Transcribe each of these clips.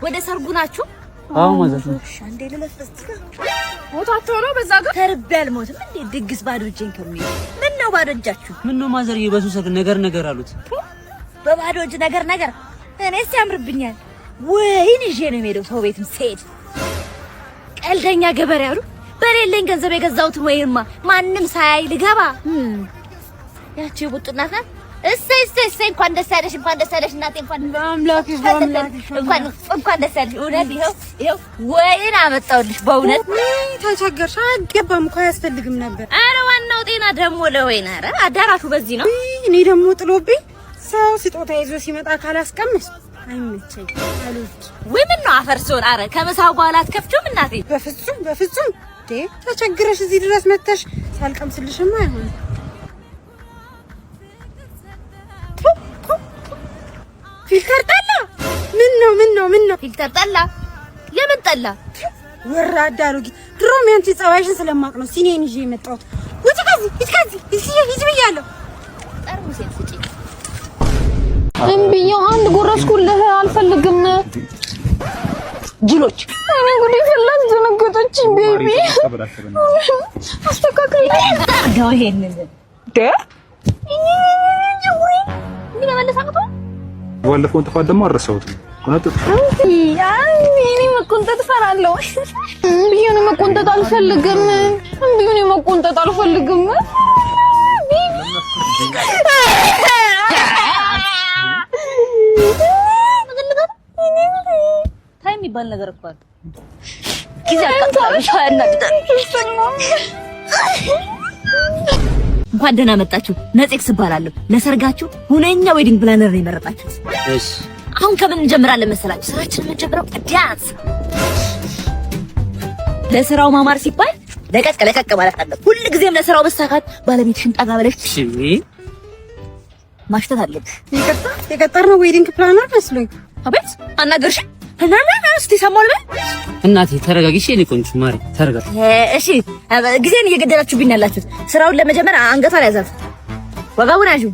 ወደ ሰርጉ ናችሁ? አዎ ማለት ነው። እሺ አንዴ ልለፍ እስቲ። ሞታቸው ነው በዛ ጋር ተርቤ አልሞትም እንዴ? ድግስ ባዶ እጄን ከሚሄድ ምን ነው ባዶ እጃችሁ? ምን ነው ማዘርዬ፣ በሱ ሰርግ ነገር ነገር አሉት። በባዶ እጅ ነገር ነገር። እኔስ ያምርብኛል። ወይን ይዤ ነው የምሄደው ሰው ቤትም ስሄድ። ቀልደኛ ገበሬ አሉ። በሌለኝ ገንዘብ የገዛሁትን ወይንማ ማንም ሳያይ ልገባ። ያቺ የቡጡ እናት ናት። እሰይ እሰይ እሰይ፣ እንኳን ደስ ያለሽ፣ እንኳን ደስ ያለሽ እናቴ፣ እንኳን በአምላክሽ በአምላክሽ እንኳን እንኳን ደስ ያለሽ። እውነት ይኸው ይኸው ወይን አመጣሁልሽ በእውነት። ተቸገርሽ። አይገባም እኮ አያስፈልግም ነበር። ኧረ ዋናው ጤና ደግሞ ለወይን። ኧረ አዳራሹ በዚህ ነው። እኔ ደግሞ ጥሎብኝ ሰው ስጦታ ይዞ ሲመጣ ካላስቀምስ አይመቸኝ አሉት። ወይ ምን ነው አፈር ሲሆን፣ ኧረ ከምሳው በኋላ አትከፍቺውም እናቴ? በፍጹም በፍጹም። እንዴ ተቸግረሽ እዚህ ድረስ መተሽ ሳልቀምስልሽማ አይሆንም። Filter ጠላ? ምን ነው ምን ነው ምን ነው? Filter ጠላ? የምን ጠላ? ወራዳ አሮጊት! ድሮም ያንቺ ጸባይሽን ስለማቅ ነው ሲኔን ይዤ የመጣሁት። ውጪ ከዚህ፣ ሂጂ ከዚህ፣ ሂጂ ሂጂ ብያለሁ። ጠርሙሴን ስጪ። እምቢዬው አንድ ጎረስኩልህ፣ አልፈልግም። ጅሎች! እኔ ጉዴ ፈላ፣ አስደነገጠችኝ። Baby አስተካከል። አድርገው ይሄንን ደ እንዲህ መመለስ አቅቶ ባለፈውን ጥፋት ደግሞ አልረሳሁትም። ቆነጥጥ እኔ መቆንጠጥ እፈራለሁ። እምቢዬ እኔ መቆንጠጥ አልፈልግም። እምቢዬ እኔ መቆንጠጥ አልፈልግም። Baby ታይ የሚባል ነገር እኮ አለ። ጊዜ አቃጥላለሽ። ያናድዳል። እንኳን ደህና መጣችሁ። ነጼክስ እባላለሁ። ለሰርጋችሁ ሁነኛ wedding planner ነው የመረጣችሁት። እሺ አሁን ከምን እንጀምራለን መሰላችሁ? ስራችንን የምንጀምረው ዳንስ። ለስራው ማማር ሲባል ለቀቅ ለቀቅ ማለት አለ። ሁል ጊዜም ለስራው መሳካት ባለቤትሽን ጠጋ ብለሽ እሺ ማሽተት አለብሽ። ይቅርታ የቀጠርነው wedding planner መስሎኝ። አቤት አናገርሽ እስቲ ሰማሁ ልበል። እናቴ ተረጋጊ። እሺ የኔ ቆንጆ ማሪ ተረጋጊ። እሺ ጊዜን እየገደላችሁብኝ ያላችሁት። ስራውን ለመጀመር አንገቷን ያዛት፣ ወገቡን ያዡ።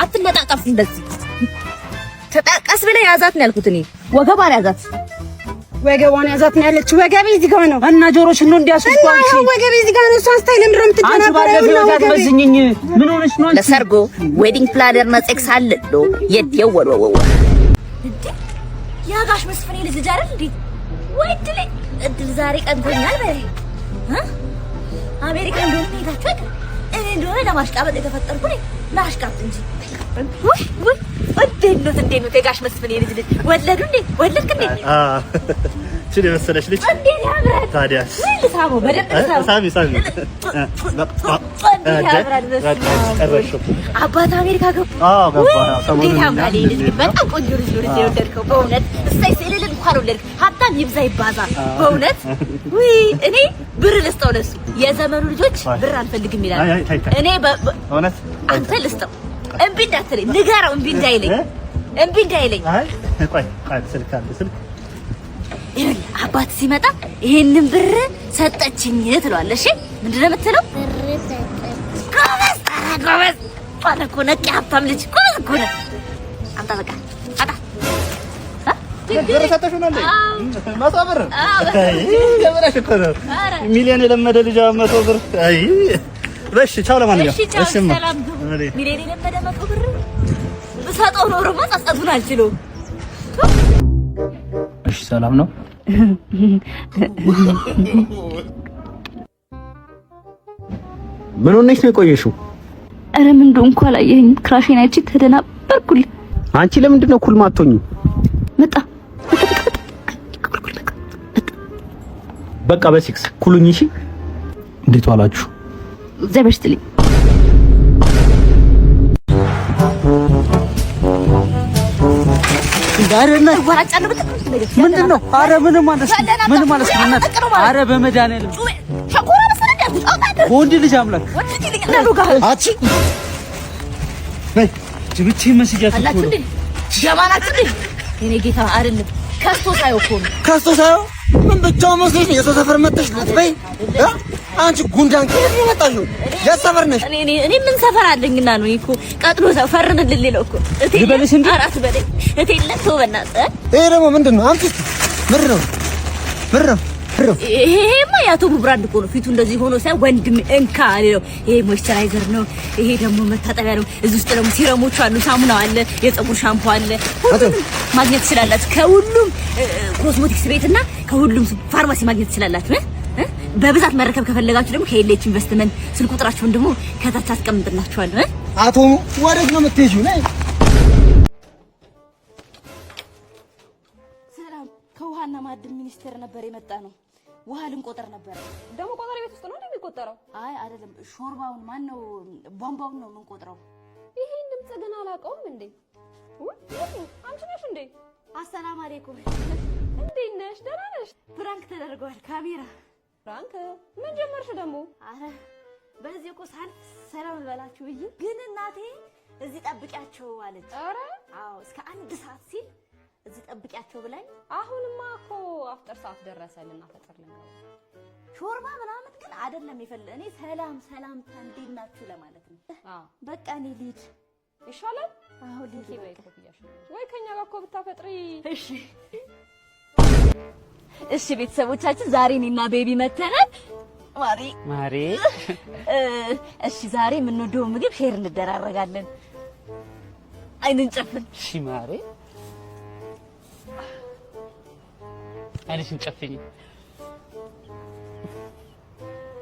አትነጣጠፉ እንደዚህ ተጠቀስ ብለህ ያዛት ነው ያልኩት እኔ። ወገቧን ያዛት። ወገቧን ያዛት ነው ያለችው። ወገቤ እዚህ ጋር ነው እና ጆሮሽን ነው እንዲያስወስዱ እና አንቺ ይኸው ወገቤ እዚህ ጋር ነው። እሷን ስታይ ለምንድን ነው አንቺ የምትደናበረው? ባለፈው እና ዕለት ወገቤ አትመዝኝኝ። ምን ሆነሽ ነው አንቺ? ለሰርጎ wedding planner ነጼክስ አለሎ የት የወል እንዴ ያጋሽ መስፍኔ ልጅ ልጅ አይደል እንዴ? ወይ እድሌ እድል ዛሬ ቀንቶኛል። በይ እ አሜሪካ እንደሆነ ሄዳችሁ አይደል? እኔ እንደሆነ ለማሽቃበጥ የተፈጠርኩ ነኝ። ላሽቃብጥ እንጂ። ውይ ውይ እንዴት ነው እንዴት ነው የጋሽ መስፍኔ ልጅ ልጅ ወለዱ እንዴ? ወለድክ እንዴ? ችን የመሰለች ልጅ እንዴት ያምራል! ታዲያስ ውይ ልሳመው፣ በደንብ ልሳመው። ሳሚ ሳሚ እንዴት ያምራል! በስመ አብ። ጨረስሽው? አባት አሜሪካ ገቡ። አዎ ገባ። ውይ እንዴት ሰሞኑን ያምራል! ይሄ ልጅ ግን በጣም ቆንጆ ልጅ ነው። ልጅ የወለድከው በእውነት እሰይ፣ ስዕልል እንኳን ወለድክ። ሀብታም ይብዛ ይባዛ። በእውነት ውይ እኔ ብር ልስጠው ለሱ። የዘመኑ ልጆች ብር አንፈልግም ይላሉ። አይ፣ አይ፣ ታይ፣ ታይ። እኔ እውነት አንተ ልስጠው፣ እምቢ እንዳትለኝ ንገረው፣ እምቢ እንዳይለኝ፣ እምቢ እንዳይለኝ። አይ ቆይ ቆይ፣ ስልክ አለ ስልክ። ይኸውልህ አባት ሲመጣ ይሄንን ብር ሰጠችኝ ትለዋለህ። እሺ ምንድን ነው የምትለው? ጎበዝ ኧረ ጎበዝ ጧነ እኮ ነቅ የሀብታም ልጅ ጎበዝ እኮ ነህ። አምጣ በቃ አምጣ። ብር ሰጠሽ ነው እንዴ? 100 ብር አይ ገበራሽ እኮ ነው። ኧረ። ሚሊዮን የለመደ ልጅ አሁን 100 ብር። አይ እሺ ቻው። ለማንኛውም እሺ ቻው፣ እሺማ። ሰላም ግቡ። ሚሊዮን የለመደ 100 ብር ብሰጠው ኖሮማ ጸጸቱን አልችለውም። እሺ ሰላም ነው። ምን ሆነሽ ነው የቆየሽው? ኧረ ምን እንደሆንኩ አላየኸኝም። Crush ኤን አይቼ ተደናበርኩልህ። አንቺ ለምንድን ነው cool ማትሆኚው? መጣ በቃ በሲክስ ኩሉኝ። እሺ እንዴት ዋላችሁ? እግዚአብሔር ይስጥልኝ። ምንድን ነው? ኧረ ምንም ማለት ምንም ማለት ነው። ኧረ በመድኃኒዓለም በወንድ ልጅ አምላክ አቺ ነይ ብቻዬን መስያት እኮ ነው። የኔ ጌታ አይደለም ከስቶ ሳየው እኮ ነው። ከስቶ ሳየው ምን ብቻውን መስሎሽ ነው የሰው ሰፈር መጥተሽ ልትበይ? አንቺ ጉንዳን ከየት ነው የመጣሽው? የት ሰፈር ነሽ? እኔ ምን ሰፈር አለኝና ነው እኮ ቀጥሎ ፈርምልኝ ሌለው እኮ እቴ ልበልሽ እንዴ? አራት በለኝ እቴ ለቶ በእናትህ። ይሄ ደግሞ ምንድን ነው? አምጪ እስኪ። ምንድን ነው? ምንድን ነው? ይሄማ የአቶሙ brand እኮ ነው። ፊቱ እንደዚህ ሆኖ ሳይሆን ወንድም እንካ ነው። ይሄ moisturizer ነው። ይሄ ደግሞ መታጠቢያ ነው። እዚህ ውስጥ ደግሞ serum ኦች አሉ፣ ሳሙና አለ፣ የፀጉር ሻምፖ አለ። ሁሉንም ማግኘት ትችላላችሁ። ከሁሉም ኮስሞቲክስ ቤትና ከሁሉም ፋርማሲ ማግኘት ትችላላችሁ። በብዛት መረከብ ከፈለጋችሁ ደግሞ ከኤልኤች ኢንቨስትመንት ስልክ ቁጥራችሁን ደግሞ ከታች አስቀምጥላችኋለሁ። አቶሙ ወዴት ነው የምትሄጂው? ነይ። ሰላም፣ ከውሃና ማዕድን ሚኒስቴር ነበር የመጣ ነው። ውሃ ልንቆጥር ነበር። ደግሞ ቆጣሪ ቤት ውስጥ ነው እንዴ የሚቆጠረው? አይ አይደለም፣ ሾርባውን ማነው ቧንቧውን ነው የምንቆጥረው። ይሄን ድምፅ ግን አላውቀውም እንዴ። ውይ አንቺ ነሽ እንዴ? አሰላም አለይኩም። እንዴት ነሽ? ደህና ነሽ? prank ተደርገዋል። ካሜራ prank ምን ጀመርሽ ደግሞ? አረ በዚህ እኮ ሳልፍ ሰላም ልበላችሁ ብዬ ግን እናቴ እዚህ ጠብቂያቸው አለች። አረ አዎ እስከ 1 ሰዓት ሲል እዚህ ጠብቂያቸው ብላኝ። አሁንማ እኮ አፍጥር ሰዓት ደረሰ፣ ልናፈጥር ልንገባ። ሾርባ ምናምን ግን አይደለም የፈለ እኔ ሰላም ሰላምታ እንዴት ናችሁ ለማለት ነው። አዎ በቃ እኔ ልሂድ ይሻላል። አዎ ልሂድ ወይ ኮፍያሽ ወይ ከኛ ጋር እኮ ብታፈጥሪ። እሺ እሺ ቤተሰቦቻችን ዛሬ እኔና ቤቢ መተናል። ማሪ ማሪ እሺ ዛሬ የምንወደው ምግብ share እንደራረጋለን። አይንን ጨፍን። እሺ ማሪ አይንሽን ጨፍኝ።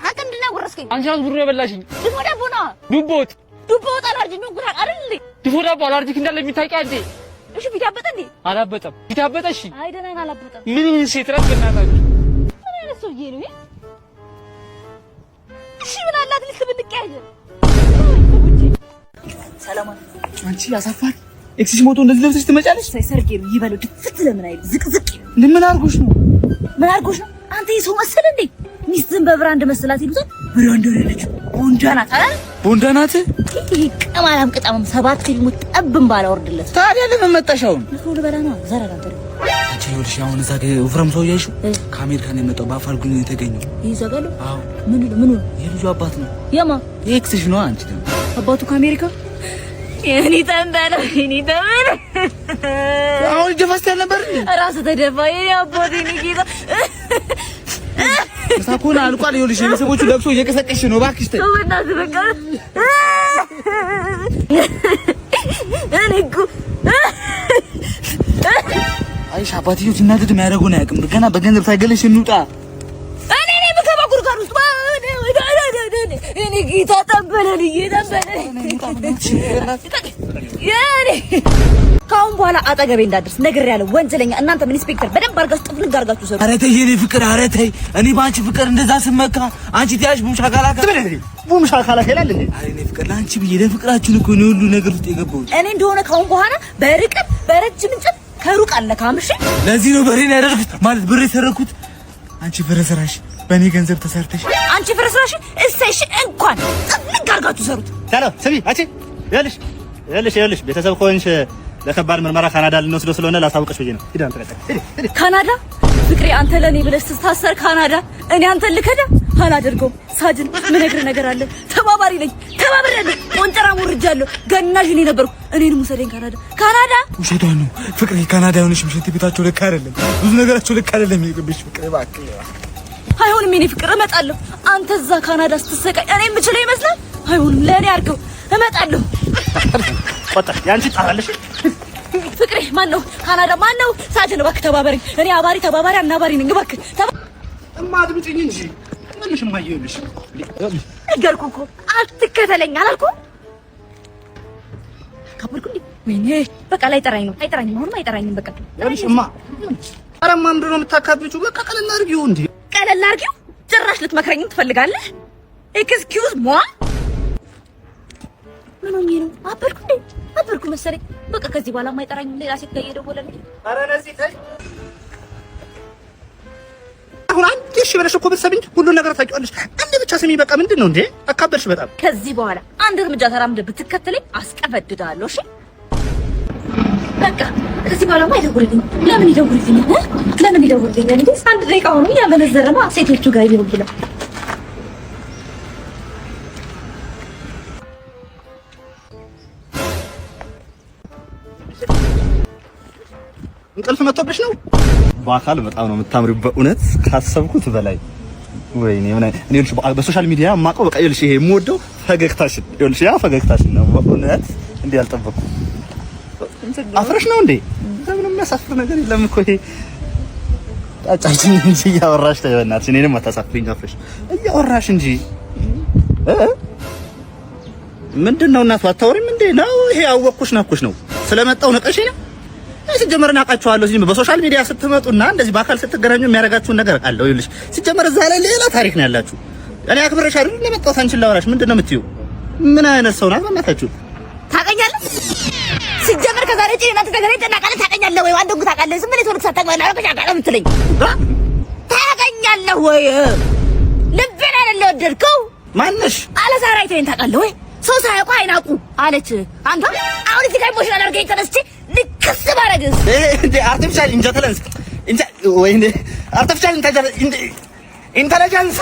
አንተ ምንድን ነው ያጎረስከኝ? አንቺ ናት ብሩ የበላሽኝ። ድፎ ዳቦ ነዋ። ዱቦ ወጥ ዱቦ ወጥ allergic ነው ጉራ አይደል እንዴ? ድፎ ዳቦ allergic እንዳለ የሚታውቂያ እንዴ? እሺ ፊት ያበጠ እንዴ? አላበጠም። ፊት ያበጠ? እሺ አይ ደህና ነኝ፣ አላበጠም። ምን ሴት ናት በእናታችሁ? ምን አይነት ሰውዬ ነው ይሄ? እሺ ምን አላት ልክ ብንቀያየር። ሰላም አንቺ አሳፋሪ ex ሽ ሞቶ እንደዚህ ለብሰሽ ትመጫለሽ? ሰርጌ ነው ይበለው። ድፍት ለምን አይል ዝቅዝቅ። ምን አድርጎሽ ነው? ምን አድርጎሽ ነው? አንተ የሰው መሰለህ እንዴ? ሚስትህን በ brand መሰላት ይሉታል። brand አይደለች ቦንዳ ናት አይደል? ቦንዳ ናት። ይሄ ቅማላም ቅጣምም 7 ፊልሙ ጠብም ባላወርድለት። ታዲያ ለምን መጣሽ አሁን? ንፍሮ ልበላ ነው። ዘረጋ አንተ ደግሞ አንቺ ይኸውልሽ፣ አሁን እዛ ወፍራም ሰው እያልሽው ከአሜሪካ ነው የመጣው፣ በአፋልጉኝ ነው የተገኘው። ይዘጋሉ። አዎ። ምን ምን? የልጁ አባት ነው። የማ የ ex ሽ ነው። አንቺ ደግሞ አባቱ ከአሜሪካ የኔ ተንበለ የኔ ተንበለ አሁን ደፋስ ያልነበር ራሱ ተደፋ። የኔ አባት የኔ ጌታ ሳኮና አልቋል። ይኸውልሽ የቤተሰቦቹ ለቅሶ እየቀሰቀስሽ ነው። እባክሽ ተይ በእናትህ በቃ እኔ እኮ አይሽ አባትዬው ሲናደድ የሚያደርገውን አያውቅም። ገና በገንዘብ ሳይገለሽ እንውጣ። እኔ ነኝ የምገባው ጉድጓድ ውስጥ። እኔ ጌታ ጠበለልኝ ጠበለልኝ። ከአሁን በኋላ አጠገቤ እንዳትደርስ ነግሬሃለሁ። ወንጀለኛ እናንተም ኢንስፔክተር በደንብ አድርጋችሁ ጥፍንግ አድርጋችሁ ሰሩ። ኧረ ተይ የኔ ፍቅር፣ ኧረ ተይ። እኔ በአንቺ ፍቅር እንደዛ ስመካ አንቺ ትያሽ ቡም ሻካላካ ቡም ሻካላካ ይላል እንዴ? አይ እኔ ፍቅር ለአንቺ ብዬ ለፍቅራችን እኮ ነው ሁሉ ነገር ውስጥ የገባሁት። እኔ እንደሆነ ከአሁን በኋላ በርቀት በረጅም እንጨት ከሩቅ አልነካም። እሺ ለዚህ ነው በሬን ያደረኩት ማለት ብር የሰረኩት። አንቺ ፍርስራሽ በእኔ ገንዘብ ተሰርተሽ፣ አንቺ ፍርስራሽ። እሰይ እሺ፣ እንኳን ጥፍንግ አድርጋችሁ ሰሩት። hello ስሚ አንቺ፣ ይኸውልሽ ይኸውልሽ ይኸውልሽ ቤተሰብ ከሆንሽ ለከባድ ምርመራ ካናዳ ልንወስደው ስለሆነ ላሳውቅሽ ብዬ ነው። ሂድ አንተ ቀጥል። ሂድ ሂድ። ካናዳ ፍቅሬ፣ አንተ ለኔ ብለህ ስትታሰር ካናዳ፣ እኔ አንተን ልከዳ አላደርገውም። ሳጅን ምነግርህ ነገር አለ። ተባባሪ ነኝ፣ ተባብሬያለሁ። ቆንጨራ ሞርጃለሁ። ገናዥ እኔ ነበርኩ። እኔንም ውሰደኝ ካናዳ። ካናዳ ውሸቷን ነው ፍቅሬ። ካናዳ የሆነሽ ሽንት ቤታቸው ልክ አይደለም፣ ብዙ ነገራቸው ልክ አይደለም። ይቅርብሽ ፍቅሬ እባክህ። አይሆንም የኔ ፍቅር፣ እመጣለሁ። አንተ እዛ ካናዳ ስትሰቃይ እኔ የምችለው ይመስላል? አይሆንም፣ ለእኔ አድርገው። እመጣለሁ። ቆጠር ያንቺ ጣራለሽ። ፍቅሬ ማን ነው? ካናዳ ማን ነው? ሳጅን እባክህ ተባበረኝ። እኔ አባሪ ተባባሪ አናባሪ ነኝ። እባክህ እማ አድምጪኝ እንጂ ምንሽ እማ ይኸውልሽ፣ ነገርኩህ እኮ አትከተለኝ አላልኩም? ካበድኩ እንዴ? ወይኔ በቃ ላይጠራኝ ነው። አይጠራኝም፣ አሁንም አይጠራኝም። በቃ ይኸውልሽ እማ፣ ኧረ እማ ምንድን ነው የምታካብጂው? በቃ ቀለል አድርጊው እንዴ። ቀለል አድርጊው? ጭራሽ ልትመክረኝም ትፈልጋለህ? excuse moi ምን ሆኜ ነው? አበድኩ እንዴ? አበድኩ መሰለኝ። በቃ ከዚህ በኋላ የማይጠራኝም ሌላ ሴት ጋር እየደወለ ነው። ኧረ ለዚህ ተይ። አሁን አንዴ እሺ ብለሽ እኮ ብትሰሚኝ ሁሉን ነገር ታውቂዋለሽ። አንዴ ብቻ ስሚ በቃ። ምንድን ነው እንዴ አካበድሽ በጣም። ከዚህ በኋላ አንድ እርምጃ ተራምደህ ብትከተለኝ አስቀፈድድሃለሁ። እሺ በቃ ከዚህ በኋላማ አይደውልልኝም። ለምን ይደውልልኛል? ለምን ይደውልልኛል? እንዴ አንድ ደቂቃ ሆኖ እያመነዘረ ነው ሴቶቹ ጋር ይደውላል። እንቅልፍ መጥቶብሽ ነው? በአካል በጣም ነው የምታምሪው፣ በእውነት ካሰብኩት በላይ። ወይኔ ምን እኔ ይኸውልሽ፣ በ social media የማውቀው በቃ ይኸውልሽ፣ ይሄ የምወደው ፈገግታሽን፣ ይኸውልሽ ያ ፈገግታሽን ነው። በእውነት እንዲህ አልጠበቅኩም። አፍረሽ ነው እንዴ? ምንም የሚያሳፍር ነገር የለም እኮ ይሄ። ጣጫችን እንጂ እያወራሽ ተይ፣ በእናትሽ እኔንም አታሳፍሪኝ። አፍረሽ እያወራሽ እንጂ እ ምንድን ነው እናቱ አታወሪም እንዴ? ነው ይሄ አወቅኩሽ ናኩሽ ነው ስለመጣው ነቀሽ ነው። እኔ ሲጀመር እናውቃችኋለሁ። ሲጀመር በ social media ስትመጡና እንደዚህ በአካል ስትገናኙ የሚያደርጋችሁን ነገር አለው። ይኸውልሽ ሲጀመር እዛ ላይ ሌላ ታሪክ ነው ያላችሁ። እኔ አክብሬሽ አይደል የመጣሁት አንቺን ላወራሽ። ምንድን ነው የምትይው? ምን አይነት ሰው ናት በእናታችሁ? ታውቀኛለህ? ሲጀመር ከዛሬ ውጪ እናንተ ተገናኝተን እናውቃለን። ታውቀኛለህ ወይ? አንድ ታውቃለህ? ዝም ብለህ ተወልክ ሳታውቅ ነው የምትለኝ። ታውቀኛለህ ወይ? ልቤን አይደል የወደድከው? ማነሽ? አለ ዛሬ አይተኸኝ ታውቃለህ ወይ? ሰው ሳያውቁ አይናቁ አለች አንዷ። አሁን እዚህ ጋር emotional አድርገኝ ተነስቼ ልክስ ባረግስ ይሄ እንደ artificial intelligence ወይኔ artificial intelligence።